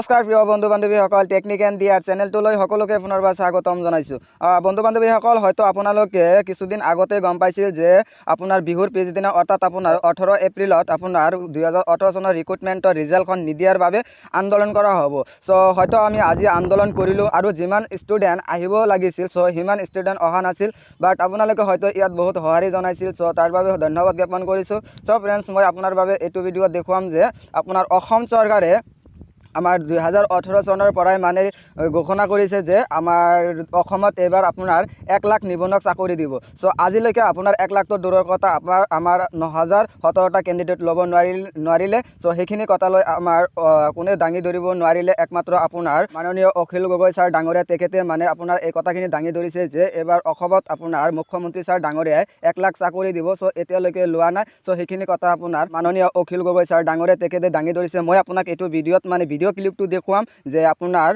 নমস্কাৰ প্ৰিয় বন্ধু বান্ধৱীসকল, টেকনিক এণ্ড দিয়াৰ চেনেলটোলৈ সকলোকে পুনৰবাৰ স্বাগতম জনাইছোঁ। বন্ধু বান্ধৱীসকল, হয়তো আপোনালোকে কিছুদিন আগতে গম পাইছিল যে আপোনাৰ বিহুৰ পিছদিনা, অৰ্থাৎ আপোনাৰ 18 এপ্ৰিলত আপোনাৰ 2018 চনৰ ৰিক্ৰুটমেণ্টৰ ৰিজাল্টখন নিদিয়াৰ বাবে আন্দোলন কৰা হ'ব। চ' হয়তো আমি আজি আন্দোলন কৰিলোঁ আৰু যিমান ষ্টুডেণ্ট আহিব লাগিছিল, চ' সিমান ষ্টুডেণ্ট অহা নাছিল। বাট আপোনালোকে হয়তো ইয়াত বহুত সঁহাৰি জনাইছিল, চ' তাৰ বাবে ধন্যবাদ জ্ঞাপন কৰিছোঁ। চ' ফ্ৰেণ্ডছ, মই আপোনাৰ বাবে এইটো ভিডিঅ'ত দেখুৱাম যে আপোনাৰ অসম চৰকাৰে আমাৰ 2018 চনৰ পৰাই মানে ঘোষণা কৰিছে যে আমাৰ অসমত এইবাৰ আপোনাৰ 1 লাখ নিবনুৱাক চাকৰি দিব। চ' আজিলৈকে আপোনাৰ 1 লাখটো দূৰৰ কথা, আপোনাৰ আমাৰ 9017টা কেণ্ডিডেট ল'ব নোৱাৰিলে। চ' সেইখিনি কথালৈ আমাৰ কোনে দাঙি ধৰিব নোৱাৰিলে। একমাত্ৰ আপোনাৰ মাননীয় অখিল গগৈ ছাৰ ডাঙৰীয়া, তেখেতে মানে আপোনাৰ এই কথাখিনি দাঙি ধৰিছে যে এইবাৰ অসমত আপোনাৰ মুখ্যমন্ত্ৰী ছাৰ ডাঙৰীয়াই 1 লাখ চাকৰি দিব। চ' এতিয়ালৈকে লোৱা নাই। চ' সেইখিনি কথা আপোনাৰ মাননীয় অখিল গগৈ ছাৰ ডাঙৰীয়া, তেখেতে দাঙি ধৰিছে। মই আপোনাক এইটো ভিডিঅ'ত মানে ভিডিঅ' ক্লিপটো দেখুৱাম যে আপোনাৰ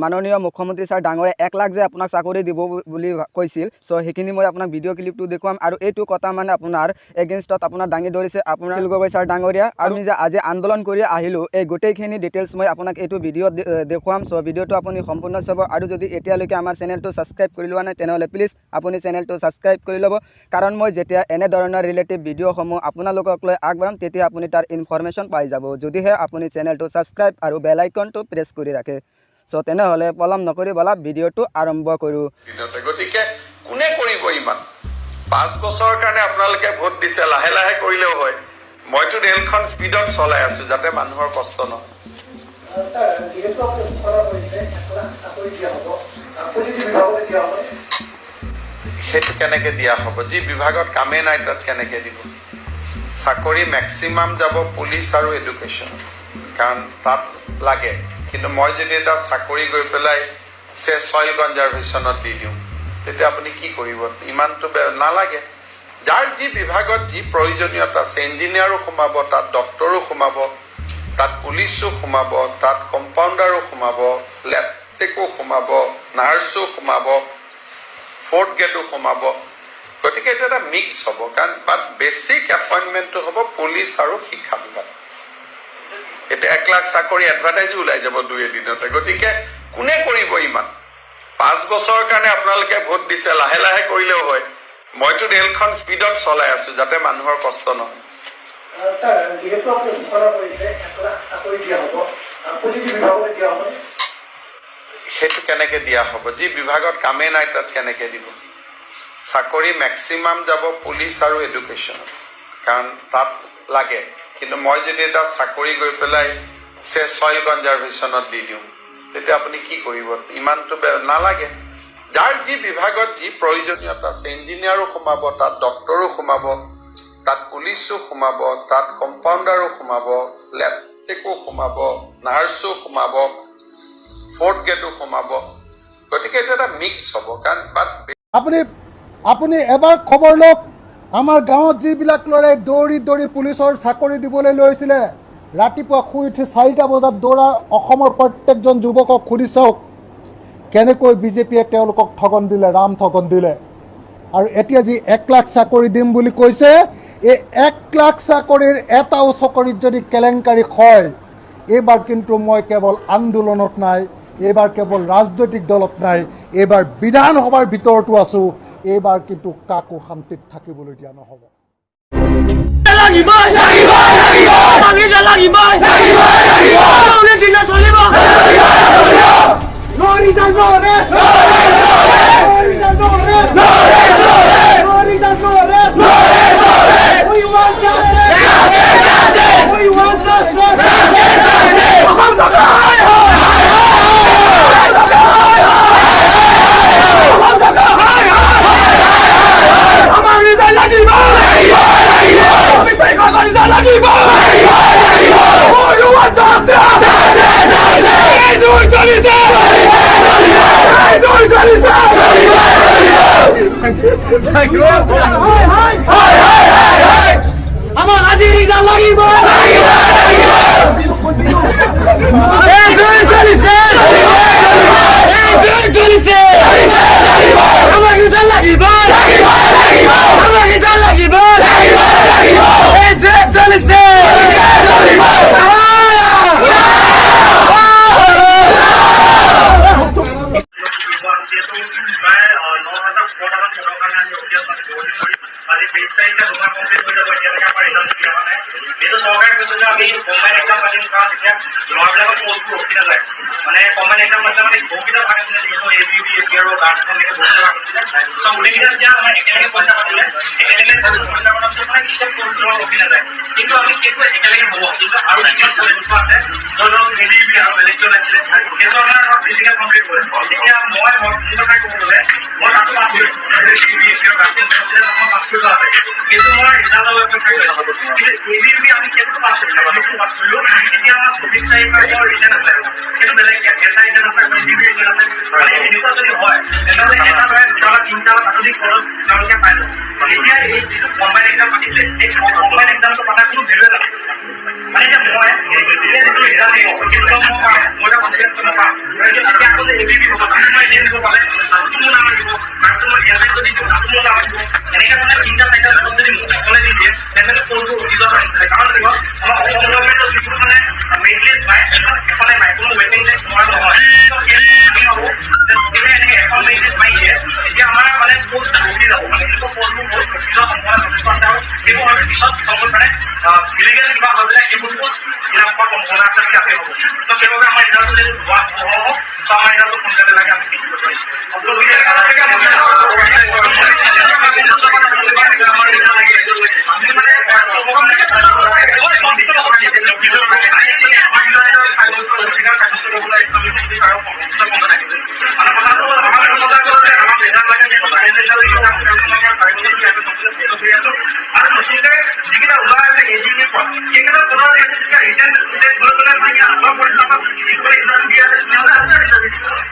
মাননীয় মুখ্যমন্ত্ৰী ছাৰ ডাঙৰীয়াই 1 লাখ যে আপোনাক চাকৰি দিব বুলি কৈছিল। চ' সেইখিনি মই আপোনাক ভিডিঅ' ক্লিপটো দেখুৱাম। আৰু এইটো কথা মানে আপোনাৰ এগেইনষ্টত আপোনাৰ দাঙি ধৰিছে আপোনাৰ অখিল গগৈ ছাৰ ডাঙৰীয়া। আৰু আমি যে আজি আন্দোলন কৰি আহিলোঁ, এই গোটেইখিনি ডিটেইলছ মই আপোনাক এইটো ভিডিঅ'ত দেখুৱাম। চ' ভিডিঅ'টো আপুনি সম্পূৰ্ণ চাব। আৰু যদি এতিয়ালৈকে আমাৰ চেনেলটো ছাবস্ক্ৰাইব কৰি লোৱা নাই, তেনেহ'লে প্লিজ আপুনি চেনেলটো ছাবস্ক্ৰাইব কৰি ল'ব, কাৰণ মই যেতিয়া এনেধৰণৰ ৰিলেটিভ ভিডিঅ'সমূহ আপোনালোকক লৈ আগবাঢ়াম, তেতিয়া আপুনি তাৰ ইনফৰমেশ্যন পাই যাব, যদিহে আপুনি চেনেলটো ছাবস্ক্ৰাইব আৰু বেল আইকনটো প্ৰেছ কৰি ৰাখে। চ' তেনেহ'লে পলম নকৰি ব'লা ভিডিঅ'টো আৰম্ভ কৰোঁ। দিনতে। গতিকে কোনে কৰিব ইমান? 5 বছৰৰ কাৰণে আপোনালোকে ভোট দিছে, লাহে লাহে কৰিলেও হয়। মইতো ৰেলখন স্পীডত চলাই আছো যাতে মানুহৰ কষ্ট নহয়। ছাৰ, যিহেতু আপুনি ঘোষণা কৰিছে 1 লাখ চাকৰি দিয়া হ'ব, প্ৰতিটো বিভাগতে দিয়া হ'ব? সেইটো কেনেকে দিয়া হ'ব? যি বিভাগত কামেই নাই, তাত কেনেকে দিব চাকৰি? মেক্সিমাম যাব পুলিচ আৰু এডুকেশ্যন, কাৰণ তাত লাগে। কিন্তু মই যদি এটা চাকৰি গৈ পেলাই চে চইল কনজাৰ্ভেশ্যনত দি দিওঁ, তেতিয়া আপুনি কি কৰিব? ইমানটো নালাগে। যাৰ যি বিভাগত যি প্ৰয়োজনীয়তা আছে, ইঞ্জিনিয়াৰো সোমাব তাত, ডক্তৰো সোমাব তাত, পুলিচো সোমাব তাত, কম্পাউণ্ডাৰো সোমাব, লেব টেকো সোমাব, নাৰ্ছো সোমাব, ফ'ৰ্থ গ্ৰেডো সোমাব। গতিকে এইটো এটা মিক্স হ'ব, কাৰণ বাট বেছিক এপইণ্টমেণ্টটো হ'ব পুলিচ আৰু শিক্ষা বিভাগ। এতিয়া 1 লাখ চাকৰি এডভাৰটাইজো ওলাই যাব দুই এদিনতে। গতিকে কোনে কৰিব ইমান? 5 বছৰৰ কাৰণে আপোনালোকে ভোট দিছে, লাহে লাহে কৰিলেও হয়। মইতো ৰেলখন স্পীডত চলাই আছো যাতে মানুহৰ কষ্ট নহয়। ছাৰ, যিহেতু আপুনি ঘোষণা কৰিছে 1 লাখ চাকৰি দিয়া হ'ব, প্ৰতিটো বিভাগতে দিয়া হ'ব? সেইটো কেনেকে দিয়া হ'ব? যি বিভাগত কামেই নাই, তাত কেনেকে দিব চাকৰি? মেক্সিমাম যাব পুলিচ আৰু এডুকেশ্যন, কাৰণ তাত লাগে। কিন্তু মই যদি এটা চাকৰি গৈ পেলাই চে চইল কনজাৰ্ভেশ্যনত দি দিওঁ, তেতিয়া আপুনি কি কৰিব? ইমানটো নালাগে। যাৰ যি বিভাগত যি প্ৰয়োজনীয়তা আছে, ইঞ্জিনিয়াৰো সোমাব তাত, ডক্তৰো সোমাব তাত, পুলিচো সোমাব তাত, কম্পাউণ্ডাৰো সোমাব, লেব টেকো সোমাব, নাৰ্ছো সোমাব, ফ'ৰ্থ গ্ৰেডো সোমাব। গতিকে এইটো এটা মিক্স হ'ব, কাৰণ বাট আপুনি এবাৰ খবৰ লওক, আমাৰ গাঁৱত যিবিলাক ল'ৰাই দৌৰি দৌৰি পুলিচৰ চাকৰি দিবলৈ লৈছিলে, ৰাতিপুৱা শুই উঠি 4টা বজাত দৌৰা অসমৰ প্ৰত্যেকজন যুৱকক সুধি চাওক, কেনেকৈ বিজেপিয়ে তেওঁলোকক ঠগন দিলে, ৰাম ঠগন দিলে। আৰু এতিয়া যি 1 লাখ চাকৰি দিম বুলি কৈছে, এই 1 লাখ চাকৰিৰ এটাও চাকৰিত যদি কেলেংকাৰী হয়, এইবাৰ কিন্তু মই কেৱল আন্দোলনত নাই, এইবাৰ কেৱল ৰাজনৈতিক দলত নাই, এইবাৰ বিধানসভাৰ ভিতৰতো আছোঁ। এইবাৰ কিন্তু কাকো শান্তিত থাকিবলৈ দিয়া নহ'ব। লাগিবই, লাগিবই, লাগিবই। আমি যে লাগিবই, লাগিবই, লাগিবই। দিনে চলিব। No result, no rest. No result, no rest. No result, no rest. No rest. We want justice. Justice. We want justice. Justice. Assam চৰকাৰ হায় হায়। অসম চৰকাৰ হায় হায়। আমাৰ ৰিজাল্ট লাগিব, 24 তাৰিখৰ ৰিজাল্ট লাগিব। We want justice. এই জুই জ্বলিছে, এই জুই জ্বলিছে। হায় হায়। আমাক আজি ৰিজাল্ট লাগিব। এই জুই জ্বলিছে, এই জুই জ্বলিছে। আমাক ৰিজাল্ট লাগিব, আমাক ৰিজাল্ট লাগিব। এই জুই জ্বলিছে। কৈছে যে আমি কম্বাইন এক্সাম পাতিম, কাৰণ তেতিয়া ল'ৰাবিলাকৰ পষ্টবোৰ ৰখি নাযায়। মানে কম্বাইন এক্সাম পাতিলে মানে বহুকেইটা ভাগ আছিলে, যিহেতু A B, B, A P আৰু গাৰ্লছ, এনেকে বহুকেইটা ভাগ আছিলে। চ' গোটেইকেইটা যেতিয়া আমাৰ একেলগে পৰীক্ষা পাতিলে, একেলগে পৰীক্ষা পতাৰ পিছত মানে ষ্টেপ পষ্টবোৰ ৰখি নাযায়। কিন্তু আমি সেইটো একেলগে হ'ব, কিন্তু আৰু কিছুমান এনেকুৱা আছে, ধৰক এ বি, বি আৰু বেলেগ ওলাইছিলে, সেইটো আমাৰ ফিজিকেল কমপ্লিট হ'ল। এতিয়া মই মোৰ কথা ক'ব গ'লে মই তাতো পাছ কৰিছোঁ। এ বি, এ পি আৰু গাৰ্লছ মই পাছ কৰি লোৱা আছে, কিন্তু মই ৰিজাল্টৰ অপেক্ষা কৰি আছোঁ। কিন্তু এ বি, বি আমি সেইটো পাছ কৰিলোঁ, সেইটো পাছ কৰিলোঁ। এতিয়া আমাৰ 24 তাৰিখৰ ৰিটাৰ্ণ আছে, সেইটো বেলেগ এছ I return আছে, এ বি, বি ৰিটাৰ্ণ আছে। মানে এনেকুৱা যদি হয়, তেনেহ'লে এটা ল'ৰাই দুটা বা তিনিটা বা তাতোধিক পদত তেওঁলোকে পাই যাব। এতিয়া এই যিটো কম্বাইন এক্সাম পাতিছে, এই কম্বাইন এক্সামটো পাতাৰ কোনো ভেলুৱে নাথাকে। মানে এতিয়া মই এতিয়া যিটো ৰিজাল্ট দিব, সেইটো মই পাম, মই এটা কনফিডেন্স মই পাম। এতিয়া আকৌ যে এ বি, বি হ'ব, তাতো মই এনে দিব পালে তাতো মোৰ নাম আহিব। তাৰপিছত মই এছ I যদি দিওঁ, তাতো মোৰ নাম আহিব। এনেকে মানে তিনিটা চাৰিটা জেগাত যদি মোক অকলে দি দিয়ে, তেনেহ'লে পষ্টবোৰ উঠি যোৱা চান্স আছে। কাৰণ কি হ'ল, আমাৰ অসম গভৰ্ণমেণ্টৰ যিবোৰ মানে মেৰিট লিষ্ট পায়, এখন এখনে পায়, কোনো ৱেইটিং লিষ্ট হোৱা নহয়। আমি ভাবোঁ যে যদিহে এনেকে এখন মেৰিট লিষ্ট মাৰি দিয়ে, তেতিয়া আমাৰ মানে পষ্ট ৰখি যাব। মানে এনেকুৱা পষ্টবোৰ বহুত ৰখি যোৱা সম্ভাৱনা যথেষ্ট আছে আৰু সেইবোৰ হয়তো পিছত তেওঁলোকৰ মানে ইলিগেল কিবা হৈ পেলাই সেইবোৰ পষ্ট ফিল আপ হোৱাৰ সম্ভাৱনা আছে বুলি আমি ভাবোঁ। ত' সেইবাবে আমাৰ ৰিজাল্টটো যদি হোৱা নহ'ব, ত' আমাৰ ৰিজাল্টটো সোনকালে লাগে, আমি সেইটো কৰিছোঁ। আমি মানে মানে কথাটো আমাৰ আমাক ৰিজাল্ট লাগে, আৰু নতুনকে যিকেইটা ওলাই আছে এ জি পদ, সেইকেইটা পুনৰ যেতিয়া ৰিটাৰ্ণ গৈ পেলাই মানে আগৰ পৰিচালক এক্সাম দিয়া আছে, তেনেহ'লে আছে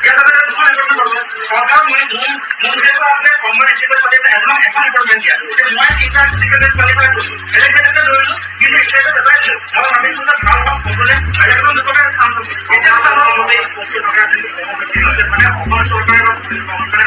ইয়াৰ লগে দুখন এপইণ্টমেণ্ট হ'ব। চৰকাৰ মই মোৰ উদ্দেশ্য আছিলে কম্বাইন এপ্লিকেশ্যন পাতিলে এজনক এখন এপইণ্টমেণ্ট দিয়া। এতিয়া মই তিনিটা ফিজিকেল কোৱালিফাই কৰিছো, বেলেগ বেলেগকে দৌৰিলো, কিন্তু এতিয়াতো এটাই দিলো। মই ভাবিছো যে ভাল ভাল সকলোৱে বেলেগ এজন দুজনে চান্স আছে। এতিয়া আমাৰ মতে মানে অসম চৰকাৰে বা পুলিচ চৰকাৰে